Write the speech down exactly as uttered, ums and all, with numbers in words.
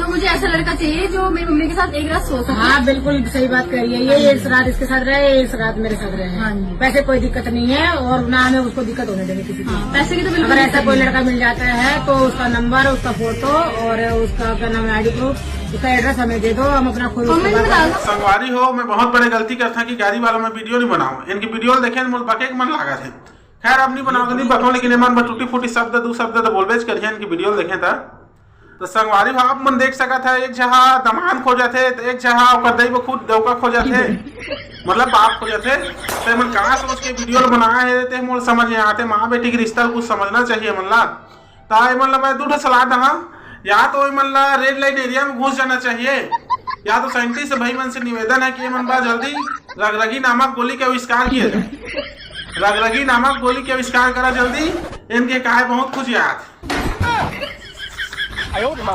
मुझे ऐसा लड़का चाहिए जो मेरी मम्मी के साथ एक रात सो सके। हाँ, बिल्कुल सही बात कह रही है। ये इस रात इसके साथ रहे, इस रात मेरे साथ रहे। हाँ जी। वैसे कोई दिक्कत नहीं है और ना हमें उसको दिक्कत होने देनी किसी चीज़ की। हाँ, पैसे की तो बिल्कुल अगर ऐसा कोई लड़का मिल जाता है तो उसका नंबर, उसका फोटो और उसका क्या नाम है, आईडी प्रूफ, उसका एड्रेस हमें दे दो, हम अपना खुद उसको कमेंट में बात डाल दो। संगवारी हो, मैं बहुत बड़े गलती करता कि गाड़ी वाला मैं वीडियो नहीं बनाऊं। इनकी वीडियो देखे मोर बके के मन लागत है। खैर, अब नहीं बनाओ तो नहीं बको, लेकिन एमन बर टूटी फूटी शब्द, दू शब्द तो बोलबेच करिए इनकी वीडियो देखे था। तो संगवारी हो, आप मन देख सकत है, एक जहा दमान खो जाथे तो एक जहा ओकर दई वो खुद डौका खो जाथे, मतलब बाप खो जाथे। तो एमन का सोच के वीडियो ल बनाए हे ते मोर समझ में आते, माँ बेटी के रिश्ता ल कुछ समझना चाहिए एमन ला। तो एमन ला मैं दू ठो सलाह दहा, या तो एमन ला रेड लाइन एरिया में घुस जाना चाहिए, या तो साइंटिस्ट भाई मन से निवेदन है कि एमन बा जल्दी रगरगी नामक गोली के आविष्कार किया जाए। रगरगी नामक गोली के आविष्कार करा जल्दी, इनके काय बहुत कुछ याद।